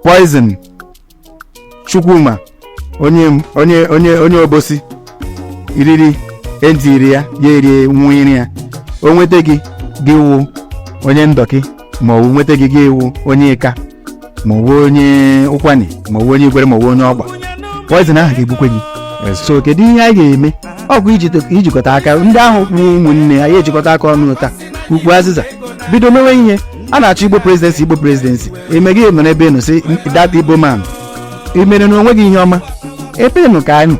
Poison Chukwuma, onye onye onye onye Obosi iriri entiri ya, ya erie nwunye ya. O nweta gị, gị wụ onye Ndọkị, ma ọ bụ nweta gị, gị wụ onye Ịka, ma ọ bụ onye Ụkwani, ma ọ bụ onye Ikwere, ma ọ bụ onye Ọgba, poison ahụ ga-egbukwe gị. So kedu ihe anyị ga-eme? Ọkwa ijikọta aka ndị ahụ bụ ụmụnne anyị, ejikọta aka ọnụ taa, ukwu azịza, bido mewe ihe a na-achọ. Igbo presidency, Igbo presidency, eme gị nọ n'ebe nọ si that Igbo man i mere na onwe gị ihe ọma. Ebe nụ ka anyị nọ,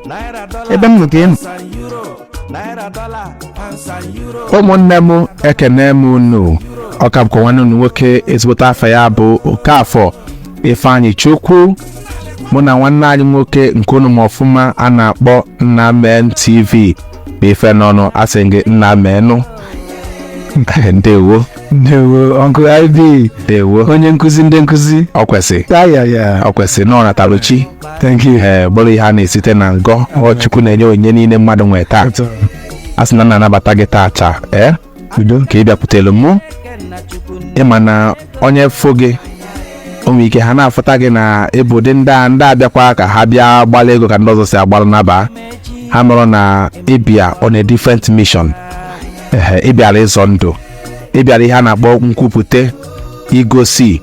ebe m nụ ka ị nọ. Ụmụnne m, ekene m unu. Ọka bụkwa nwanne unu nwoke, ezigbote afa ya bụ Okafọ Ifeanyị Chukwu. Mụ na nwanne anyị nwoke nke unu ma ọfụma a na-akpọ Nnamen TV bụ ife n'ọnụ. Asị gị, Nnamenụ, ndewo. Ndewo, Uncle IB. Ndewo. Onye nkụzi ndị nkụzi. Ọ kwesị aya ya. Ọ kwesị na ọ natara chi. Thank you. Ee, bụrụ ihe a na-esite na ngọ ọ Chukwu na-enye onyinye niile mmadụ nwee taa. A sị na nna anabata gị taa taa, ee. Udo. Ka ị bịakwutere mụ, ịma na onye fụ gị, o nwere ike ha na-afụta gị na ịbụ ụdị ndị a ndị abịakwa ka ha bịa gbala ego ka ndị ọzọ si agbalụ naba ha mụrụ na ịbịa on a different mission. Ehe, ịbịara ịzọ ndụ, ịbịara ihe a na-akpọ nkwupụte, igosi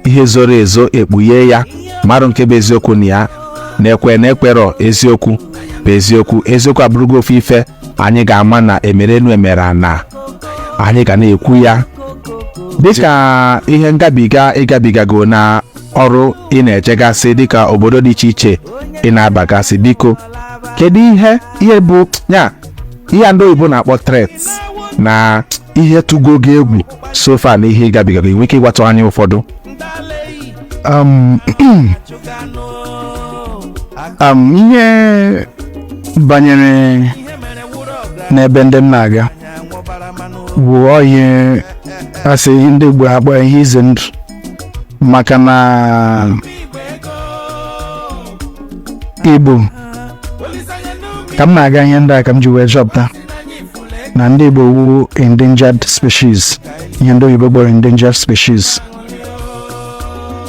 ihe zoro ezo, ekpughe ya mmadụ nke bụ eziokwu na ya na-ekwe na-ekwerọ. Eziokwu bụ eziokwu, eziokwu abụrụgo ofu ife anyị ga-ama na emerenu emere na anyị ga na-ekwu ya dịka ihe ngabiga ịgabigago na ọrụ ị na-ejegasị, dịka obodo dị iche iche ị na-abagasị. Biko, kedu ihe bụ ya, ihe a ndị oyibo na-akpọ threats na ihe tụgo gị egwu so far na ihe ịgabigago? Ị nwere ike ịgwatụ anyị ụfọdụ? Ihe banyere n'ebe ndị m na-aga bụ ihe asị ndị Igbo akpọ ihe ize ndụ, maka na Igbo ka m na-aga. Ihe ndị a ka m ji wee chọpụta na ndị Igbo wu endangered species, ihe ndị oyibo kpọrọ endangered species,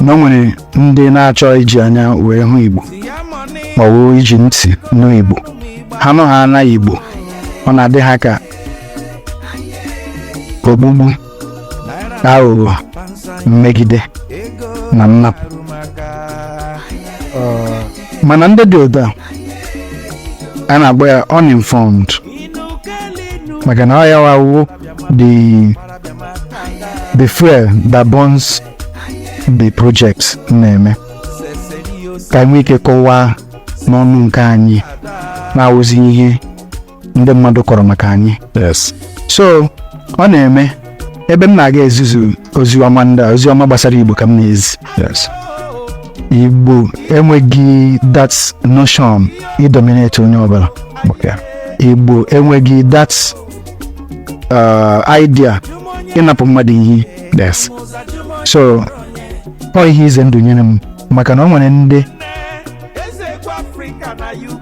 na o nwere ndị na-achọ iji anya wee hụ Igbo ma ọ bụ iji ntị nụ Igbo. Ha nụ ha anaghị Igbo, ọ na-adị ha ka ogbugbu, aghụghọ, mmegide na nnapụ. Mana ndị dị otu a, a na-akpọ ya uninformed, maka na ọ ya wawo the fuel that burns the project na-eme ka nwee ike kọwaa n'ọnụ nke anyị na-awụzi ihe ndị mmadụ kọrọ maka anyị. So ọ na-eme ebe m na-aga ezuzu ozi ọma ndị a, ozi ọma gbasara Igbo ka m na-ezi. Igbo enweghị that notion idominate onye ọbụla. Igbo enweghị that idea ịnapụ mmadụ ihe. So ọ ihe ize ndụ nyere m, maka na o nwere ndị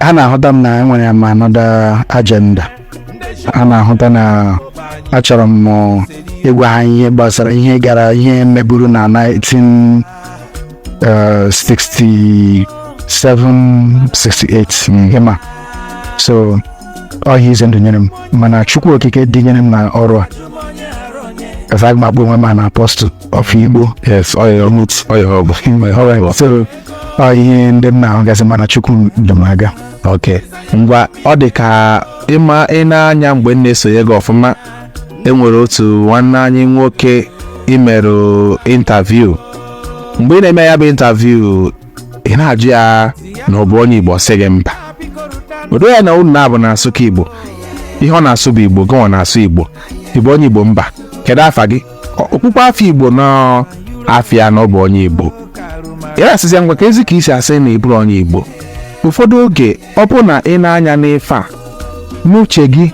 ha na-ahụta m na enwere m another agenda. Ha na-ahụta na achọrọ m ịgwa ha ihe gbasara ihe gara, ihe meburu na 1967 68, ịma. So ọ ihe ize ndụ nyere m, mana Chukwu Okike dịnyere m na ọrụ a kasa aga m akpọ onwe m an apostle of Igbo. Yes, ọ ya ọ ya ọ bụ. Alright, so ọ ihe ndị m na-ahụgasị, mana Chukwu dị m aga. Ok, ngwa, ọ dị ka ịma ị na-anya mgbe m na-esonye gị ọfụma, enwere otu nwanne anyị nwoke imerụ interview. Mgbe ị na-eme ya bụ interview, ị na-ajụ ya na ọ bụ onye Igbo, sị gị mba. Odo ya na unu na-abụ na-asụ ka Igbo, ihe ọ na-asụ bụ Igbo, gịnwa na-asụ Igbo, Igbo, onye Igbo mba. Kedu afa gị? Okpukpe afọ Igbo na afịa na ọ bụ onye Igbo. Ya asịsị ngwa, ka ezi ka isi asị na ịbụrụ onye Igbo. Ụfọdụ oge ọ bụ na ị na-anya n'ife a n'uche gị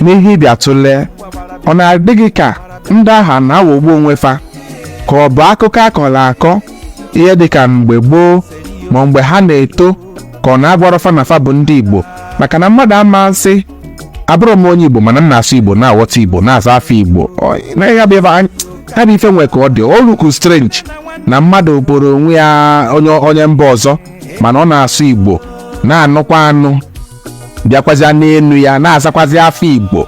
n'ihe ịbịa tụlee, ọ na-adị gị ka ndị agha na-aghọgbu onwe fa, ka ọ bụ akụkọ akọrọ akọ ihe dị ka mgbe gboo, ma mgbe ha na-eto, ka ọ na-agwarọ fa na fa bụ ndị Igbo? Maka na mmadụ ama nsị abụrụ m onye Igbo, mana m na-asụ Igbo, na-aghọta Igbo, na-aza afọ Igbo. Na ya bụ ebe anyị Ya bụ ife nwe ka ọ dị oluku strange na mmadụ kpọrọ onwe ya onye mba ọzọ, mana ọ na-asụ Igbo, na-anụkwa anụ, bịakwazịa n'enu ya na-azakwazi afọ Igbo,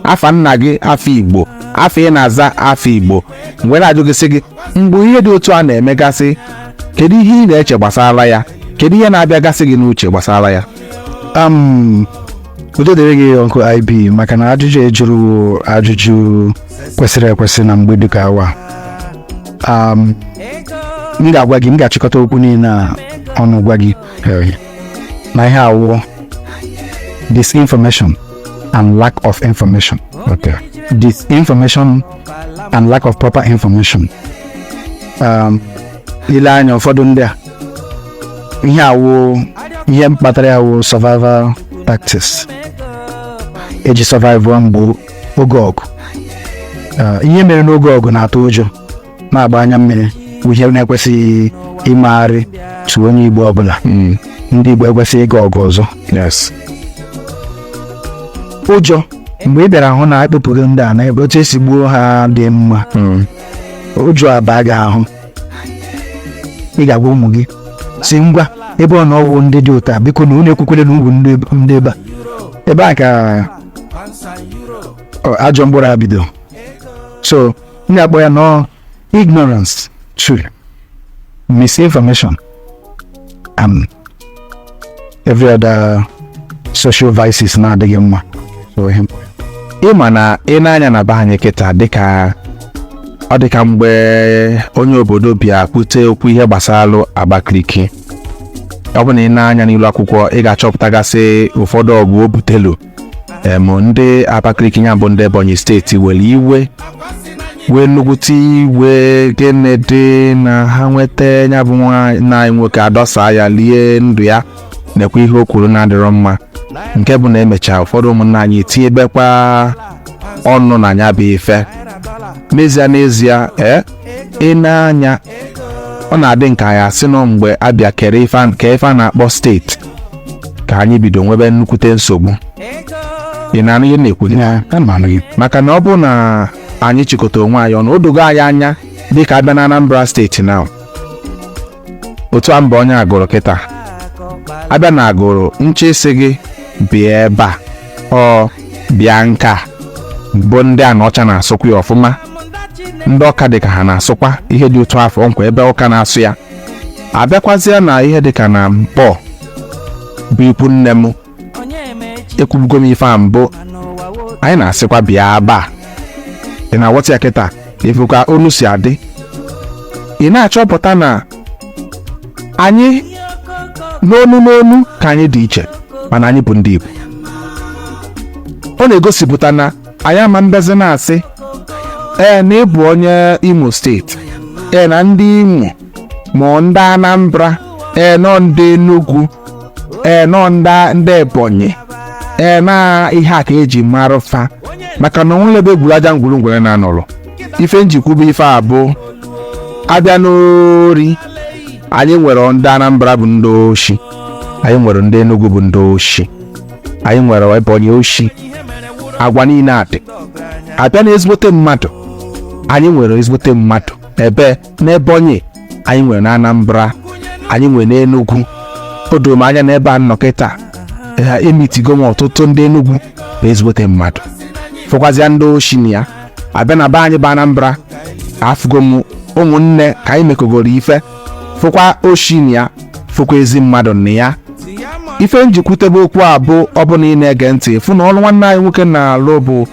afa nna gị afọ Igbo, afọ ị na-aza afọ Igbo. Mgbe na-ajụ gị sị gị, mgbe ihe dị otu a na-emegasị, kedu ihe ị na-eche gbasara ya? Kedu ihe na-abịagasị gị n'uche gbasara ya? Udo dịrị gị, Uncle IB, maka na ajụjụ ejuru ajụjụ kwesịrị ekwesị na mgbe dịka awa. M ga-agwa gị, m ga-achịkọta okwu niile a ọnụ gwa gị na ihe awụ disinformation and lack of information. Disinformation and lack of proper information. Ile anya ụfọdụ ndị a, ihe awụ ihe kpatara ya wụ survival tactics eji survive mgbe oge ọgụ. Ihe mere n'oge ọgụ na-atụ ụjọ, na-agba anya mmiri, bụ ihe na-ekwesịghị ịmagharị tụ onye Igbo ọbụla. Ndị Igbo ekwesịghị ịga ọgụ ọzọ. Ụjọ mgbe ị bịara hụ na ekpopụrụ ndị a na ebe otu esi gbuo ha dị mma, ụjọ aba gị ahụ. Ị ga-agwa ụmụ gị si ngwa, ebe ọ na ọwụ ndị dị ụta, biko na unu ekwekwele na ugwu ndị ebe a, ebe a ka ọ, ajọ mkpụrụ a bido. So m ga-akpọ ya nọọ ignorance to misinformation and every other social vices na-adịghị mma. So ihe Ịma na ị na-anya na be anyị kịta, dịka ọ dịka mgbe onye obodo bịa kwute okwu ihe gbasara Abakaliki, ọ bụ na ị na-anya n'ilu akwụkwọ, ị ga-achọpụtagasị ụfọdụ ọgụ o butelu. Ndị Abakaliki, ya bụ ndị Ebonyi Steeti, were iwe wee nnukwute iwe. Gịnị dị na ha nweta ya bụ nwanne anyị nwoke, adọsa ya, lie ndụ ya, nekwa ihe o kwuru na-adịrọ mma, nke bụ na emechaa ụfọdụ ụmụnna anyị etinyebekwa ọnụ na ya bụ ife. N'ezie n'ezie, ee, ị na-anya, ọ na-adị nke anyị asị nọ mgbe abịa kere ife ka ife a na-akpọ steeti ka anyị bido nwebe nnukwute nsogbu. Ị na-anụ ihe m na-ekwu gị? Ya, ana m anụ gị. Maka na ọ bụ na anyị chịkọta onwe anyị ọnụ, o dogo anyị anya, dịka abịa na Anambra Steeti na otu a mba onye agụrụ kịta abịa na agụrụ nche isi gị bịa ebe a, ọ bịa nka bụ ndị a na ọcha na-asụkwa ya ọfụma, ndị ọka dịka ha na-asụkwa ihe dị otu afọ nkwa ebe ọka na-asụ ya, abịakwazịa na ihe dịka na mpọ bụ ikwu nne m. Ekwubugo m ife a mbụ, anyị na-asịkwa bịa aba a. Ị na-aghọta ya kịta? Ifu ka onu si adị, ị na-achọpụta na anyị n'onu n'onu ka anyị dị iche, mana anyị bụ ndị Igbo. Ọ na-egosipụta na anyị ama mbezi na-asị ee na ịbụ onye Imo Steeti, ee na ndị Imo ma ọ ndị Anambra, ee nọ ndị Enugu, ee nọ ndị Ebonyi, ee na ihe a ka eji mara fa, maka na onwere ebe egwuru aja ngwuru ngwere na-anọrọ. Ife njikwube ife a bụ abịa n'ori, anyị nwere ndị Anambra bụ ndị oshi, anyị nwere ndị Enugu bụ ndị oshi, anyị nwere Ebonyi oshi, agwa niile adị. Abịa na ezigbote mmadụ, anyị nwere ezigbote mmadụ ebe n'Ebonyi, anyị nwere na Anambra, anyị nwere n'Enugu. O doro m anya n'ebe a nọ kịta, emitigo m ọtụtụ ndị Enugu bụ ezigbote mmadụ, fụkwazịa ndị oshi na ya. Abịa na be anyị bụ Anambra, afụgo m ụmụnne ka anyị mekọgoro ife, fụkwa oshi na ya, fụkwa ezi mmadụ na ya. Ife njikwutebe okwu a bụ, ọ bụ na ị na-ege ntị, fụ na ọrụ nwanne anyị nwoke na-alụ bụ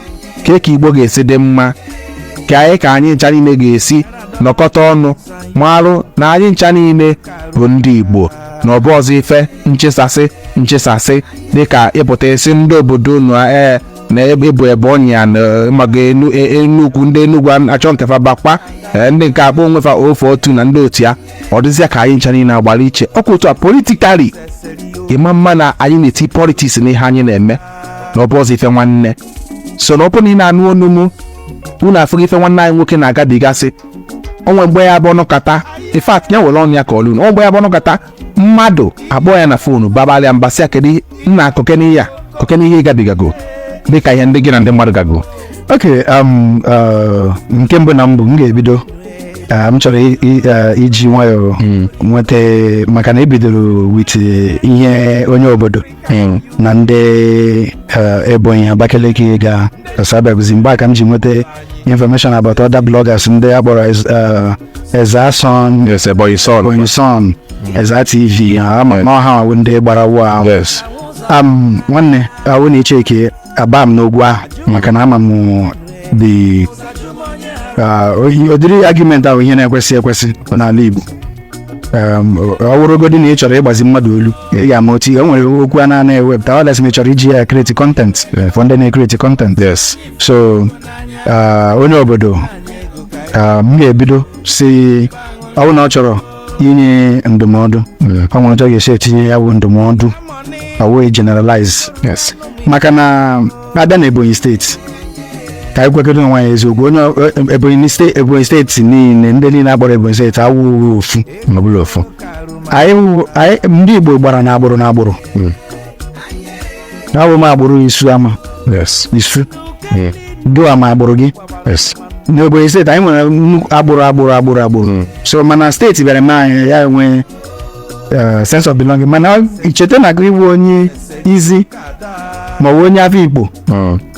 ka Igbo ga-esi dị mma, ka anyị ncha niile ga-esi nọkọta ọnụ, marụ na anyị ncha niile bụ ndị Igbo, na ọbụ ọzọ ife nchesasị nchesasị dịka ịpụta isi ndị obodo unu, ee na ịbụ Ebonyi ya na maka Enugwu, ndị Enugwu achọ nkefa bakwa, ndị nke akpọ onwefa ofe otu na ndị otu ya, ọ dịzịa ka anyị ncha niile agbara iche. Ọkwa otu a politically, ịma mma na anyị na-eti politics n'ihe anyị na-eme, na ọbụ ọzọ ife nwanne so na ọ bụ na ị na-anụ onu mụ, unu afụghị ife nwanne anyị nwoke na-agabigasị. Onwe mgbe ya bụ ọnụkata, in fact, ya were ọnụ ya ka ọlụ unu. Onwe mgbe ya bụ ọnụkata, mmadụ akpọ ya na phone, babalịa mbasị ya, kedu nna akụke n'ihe a, kọke n'ihe ị gabigago, dịka ihe ndị gị na ndị mmadụ gago. Okay, nke mbụ na mbụ m ga-ebido, m chọrọ iji nwayọọ nweta, maka na ebidoro with ihe onye obodo na ndị Ebonyi, Abakaliki ga kasabịaguzi. Mgbe a ka m ji nweta information about other bloggers ndị akpọrọ Ezason. Yes, Ebonyi Son. Ebonyi Son, Eza TV, ha ama na ọha awụ ndị gbara wụ ahụ. Nwanne, awụ na icheke aba m n'ogwu ahụ, maka na ama m the ụdịrị argument ahụ, ihe na-ekwesị ekwesị n'ala Igbo. Ọ wụrụgodị na ị chọrọ ịgbazi mmadụ olu, ị ga-ama otu o nwere okwu a na-ana ewepụta, ọ lesị ma ị chọrọ iji ya create content for ndị na-create content. So onye obodo, m ga-ebido si ọ bụrụ na ọ chọrọ inye ndụmọdụ, ọ nwere otu ọ ga-esi etinye ya bụ ndụmọdụ, ọ wụghị generalize. Maka na abịa na Ebonyi Steeti, ka anyị kwekọrọ onwe anyị eziokwu, onye Ebonyi Steeti niile, ndị niile akpọrọ Ebonyi Steeti awụghị ofu. Ọ bụla ofu. Anyị ndị Igbo gbara na agbụrụ na agbụrụ. Awụ m agbụrụ Isu ama. Isu gịwa ma agbụrụ gị. N'Ebonyi Steeti anyị nwere nnukwu agbụrụ, agbụrụ, agbụrụ, agbụrụ. So mana steeti bịara mee anyị ya enwe sense of belonging. Mana cheta na gị bụ onye Izi ma ọ bụ onye Afikpo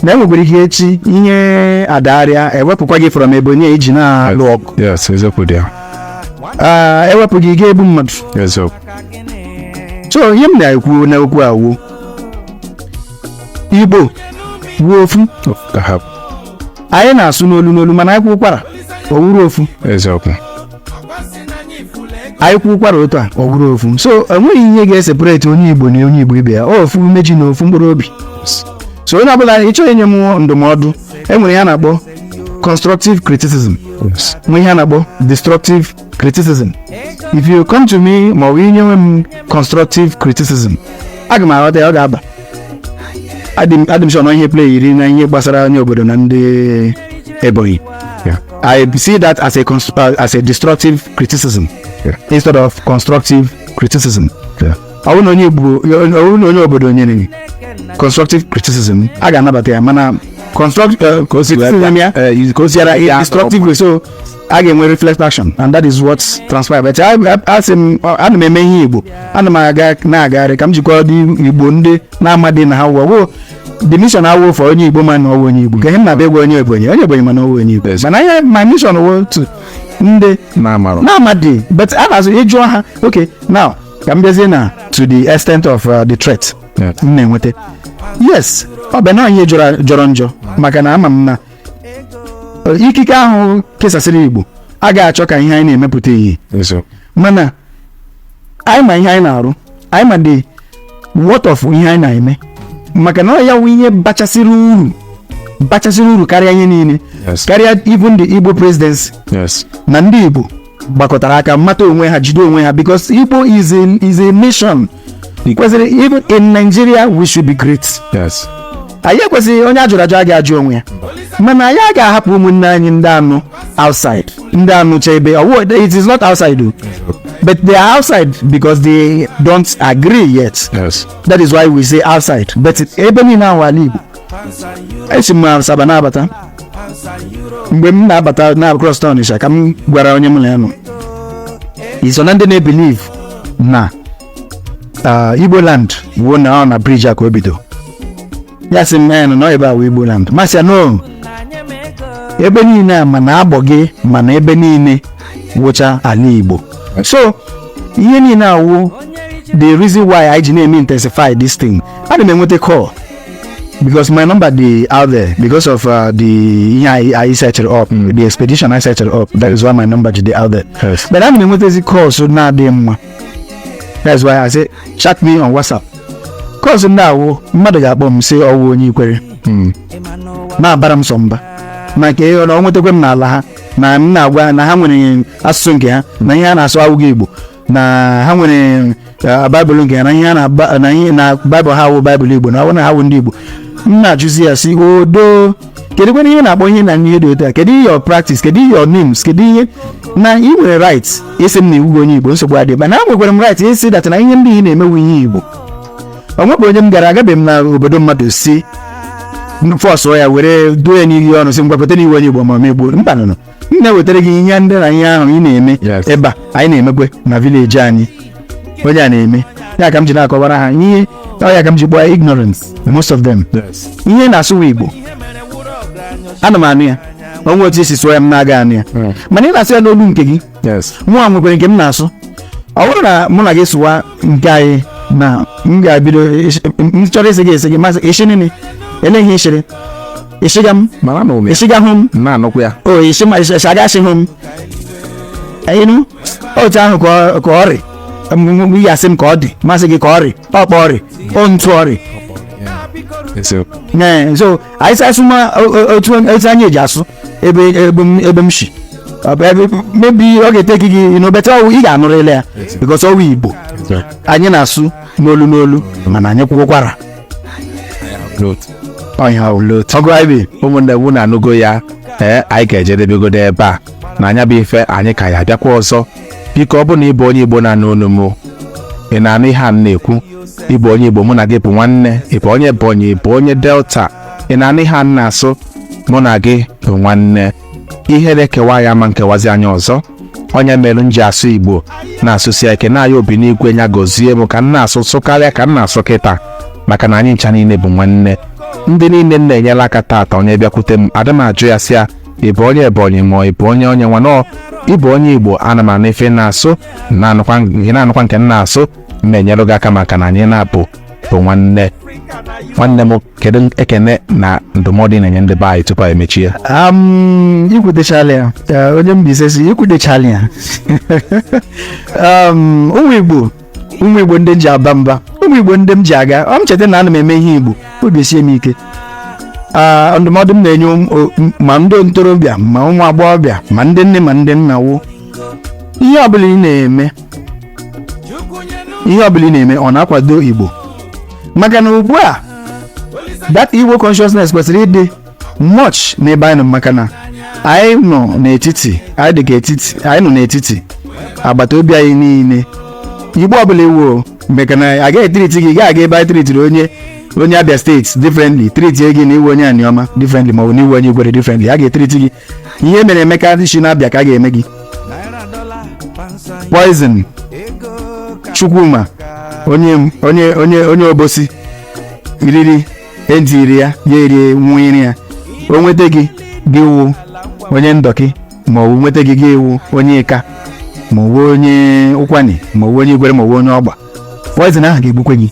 na enwekwara ike echi ihe adagharịa, ewepụkwa gị from Ebonyi iji na-alụ ọgụ. Yes, eziokwu dị ya. Ah, ewepụ gị, ga-egbu mmadụ. So ihe m na-ekwu n'okwu a wu Igbo wuo ofu. Ka ha Anyị na-asụ n'olu n'olu, mana anyị kwụ ụkwara, o wuru ofu. Anyị kwụ ụkwara otu a, ọ wuru ofu. So enweghị ihe ga-eseparate onye Igbo na onye Igbo ibe ya. Ọ ofu umeji na ofu mkpụrụ obi. So onye ọbụla ịchọghị inye m ndụmọdụ, enwere ihe a na-akpọ constructive criticism, nwee ihe a na-akpọ destructive criticism. If you come to me ma ọ bụ inyewe m constructive criticism, aga m aghọta ya, ọ ga-aba. Adị m sure na ihe play iri na ihe gbasara onye obodo na ndị Ebonyi. I see that as a destructive criticism instead of constructive criticism. Ọ bụrụ na onye Igbo, ọ bụrụ na onye obodo nyere constructive criticism, a ga-anabata ya, mana construct Ka o si wee criticism ya ka o si bịara bịa in destructive way, so a ga-enwe reflect action, and that is what transpired. But asị m, ana m eme ihe Igbo, ana m aga na-agagharị ka m jikọọ ndị Igbo ndị na-amadị na ha wụ the mission awụ for onye Igbo ma na ọwụ onye Igbo, ka ihe m na-abịa gwa onye Ebonyi, onye Ebonyi ma na ọwụ onye Igbo. Mana ihe my mission wụ to ndị na-amarụ. Na-amadị, but a na-azụ ịjụọ ha. Okay, now ka m bịazie na to the extent of the threat m na-enweta. Yes, ọ bụ na ihe jọrọ njọ, maka na ama m na ikike ahụ kesasịrị Igbo a ga-achọ ka ihe anyị na-emepụta ihe. Mana anyị ma ihe anyị na-arụ, anyị ma the worth of ihe anyị na-eme, maka na ọ ya wụ ihe bachasịrị uru karịa ihe niile, karịa even the Igbo presidency. Na ndị Igbo gbakọtara aka mata onwe ha, jide onwe ha, because Igbo is a nation kwesịrị, even in Nigeria we should be great. Anyị ekwesịghị onye ajụrụ ajụ a ga-ajụ onwe ya, mana anyị a ga-ahapụ ụmụnne anyị ndị anụ outside, ndị anụcha ebe ọwụ. It is not outside o, but they are outside because they don't agree yet. That is why we say outside, but ebe niile ahụ ala Igbo. Esi m Asaba na-abata. Mgbe m na-abata na cross town Onitsha, ka m gwara onye m na ya nọ, iso na ndị na-ebelieve na Igbo land wuo na ọ na bridge a ka o bido. Ya sị m nọ ebe a wụ Igbo land. Masị ya no, ebe niile a, mana agbọ gị, mana ebe niile wụcha ala Igbo. So ihe niile awụ the reason why anyị ji na-eme intensify this thing. Ana m enweta call because my number dey out there because of the ihe I set up, the expedition I set up. That is why my number dey out there. But ana m enwetazi calls na-adịghị mma. That's why I say chat me on WhatsApp. Calls ndị awụ mmadụ ga-akpọ m sị ọwụ onye Ikwere na-abara m sọ mba maka ihe na ọ nwetakwa m n'ala ha, na m na-agwa na ha nwere asụsụ nke ha, na ihe a na-asụ awụghị Igbo, na ha nwere Baịbụl nke ha, na ihe a na na ihe na Baịbụl ha wụ Baịbụl Igbo, na ọ bụ na ha wụ ndị Igbo. M na-ajụzi ya sị, odo, kedu kwana ihe na-akpọ ihe na ihe dị otu a? Kedu your practice? Kedu your names? Kedu ihe na ị nwere right ịsị m na iwu gị onye Igbo? Nsogbu adịghị, mana enwekwara m right ịsị that na ihe ndị ị na-emewu ihe Igbo. O nwekwa onye m gara, agabeghị m na obodo mmadụ si Force ya were duo ya n'ihi ọnụ, sị ngwa, kweta n'iwu onye Igbo ma ọ egbuo. Mba, nụnụ, m na-ewetara gị ihe ndị na ihe ahụ ị na-eme ebe a anyị na-emekwe na village anyị, onye a na-eme ya ka m ji na-akọwara ha ihe ọ ya ka m ji kpọọ ignorance, most of them. Ihe na-asụwa Igbo, ana m anụ ya, onwe otu esi sụọ ya m na-aga anụ ya, mana ị na-asụ ya n'olu nke gị. Mụnwa nwekwara nke m na-asụ. Ọ bụrụ na mụ na gị sụwa nke anyị na m ga-ebido m chọrọ isi gị, esi gị masị ịshị nini, ele ihe ịshịrị ịshịga m. Mara na ome. Ịshịga hụ m. Na-anụkwa ya. O ịshị ma ịshị aga ashị hụ m ịnụ otu ahụ ka ọ rị m ya asị m ka ọ dị masị gị ka ọ rị ọkpọ ọrị o ntụ ọrị. Eziokwu. Ee, so anyị sị asụ ma otu anyị eji asụ ebe m shi. Ọ bụ ebe maybe ọ ga-eteki gị better ọwụ ị ga-anụrịla ya because ọwụ Igbo anyị na-asụ n'olu n'olu, mana anyị kwụkwara. Note. Ọnya ọgụ anyị bi. Ụmụnne m, na anụgo ya. Ee, anyị ga-ejedebegodo ebe a na anya bụ ife anyị ka ya abịakwa ọzọ. Biko, ọ bụ na ịbụ onye Igbo na-anụ olu m, ị na-anụ ihe a m na-ekwu, ịbụ onye Igbo, mụ na gị bụ nwanne. Ịbụ onye Ebonyi, ịbụ onye Delta, ị na-anụ ihe a m na-asụ, mụ na gị bụ nwanne. Ihe na-ekewa ya ama nkewazi anya ọzọ. Onye mere m ji asụ Igbo na-asụsi ike na-aya obi n'igwe ya gọzie m ka m na-asụ sụkarịa ka m na-asụ kịta, maka na anyị ncha niile bụ nwanne. Ndị niile m na-enyere aka taata, onye bịakwute m, ada m ajụ ya sị ya, ị bụ onye Ebonyi ma ị bụ onye nwa nọ, ị bụ onye Igbo, ana m anụ ife na-asụ, na-anụkwa ị na-anụkwa nke m na-asụ, m na-enyere gị aka, maka na anyị na-abụ bụ nwanne. Nwanne m, kedu ekene na ndụmọdụ ị na-enye ndị be anyị tupu anyị emechie? Ikwutechala ya. Onye Mbaise si ikwutechala ya. Ụmụ Igbo, ụmụ Igbo ndị m ji aba mba, ụmụ Igbo ndị m ji aga, ọ m cheta na ana m eme ihe Igbo, obi esie m ike. Ah, ndụmọdụ m na-enye ma ndị ntorobịa, ma ụmụ agbọghọbịa, ma ndị nne, ma ndị nna wụ, ihe ọbụla ị na-eme, ihe ọbụla ị na-eme, ọ na-akwado Igbo, maka na ugbu a that Igbo consciousness kwesịrị ịdị much n'ebe anyị nọ, maka na anyị nọ n'etiti, anyị dị ka etiti, anyị nọ n'etiti agbata obi anyị niile. Igbo ọbụla iwu, maka na agaghị e-treat gị, ga-aga ebe anyị treatiri onye Abia State differently, treatie gị na iwu onye Aniọma differently, ma ọ bụ na iwu onye Igwere differently. A ga-e-treat gị ihe mere Emeka si na-abịa ka a ga-eme gị. Poison Chukwuma, onye Obosi riri entiri ya, ya erie nwụnyere ya. O nweta gị, gị wụ onye Ndọkị, ma ọ bụ nweta gị, gị wụ onye Ịka, ma ọ bụ onye Ụkwani, ma ọ bụ onye Igwere, ma ọ bụ onye Ọgba, poison ahụ ga-egbukwe gị.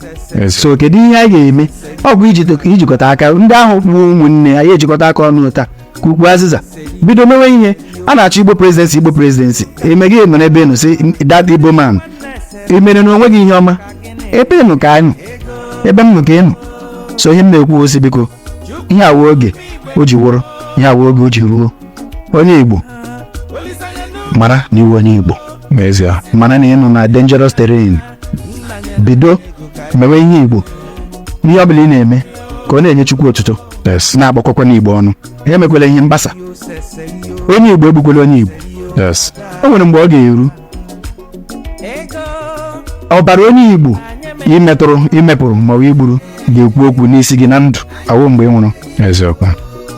So kedu ihe anyị ga-eme? Ọ bụ ijikọta aka ndị ahụ bụ ụmụnne anyị, ejikọta aka ọnụ taa ka ukwu azịza bido mewe ihe a na-achọ. Igbo presidency, Igbo presidency, eme gị nọ n'ebe nọ si that Igbo man i mere na onwe gị ihe ọma ebe nụ ka anyị nọ, ebe m nọ ka ị nọ. So ihe m na-ekwu osi, biko, ihe awa oge o ji wụrụ, ihe awa oge o ji ruo, onye Igbo mara na iwu onye Igbo N'ezie. Mara na ị nọ na dangerous terrain. Bido mewe ihe Igbo, ihe ọbụla ị na-eme ka ọ na-enye Chukwu otuto, na-agbakọkwa n'Igbo ọnụ. Ya emekwela ihe mgbasa, onye Igbo egbukwela onye Igbo. O nwere mgbe ọ ga-eru ọbara onye Igbo imetụrụ, imepụrụ maọbụ igburu ga-ekwu okwu n'isi gị na ndụ awụ mgbe ị nwụrụ. Eziokwu.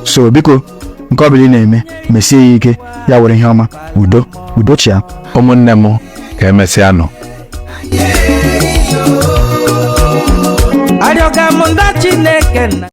So biko, nke ọbụla ị na-eme, mesie ya ike, ya were ihe ọma. Udo, udo chia. Ụmụnne m, ka emesịa nụ. Arịọga m ndị Chineke nna.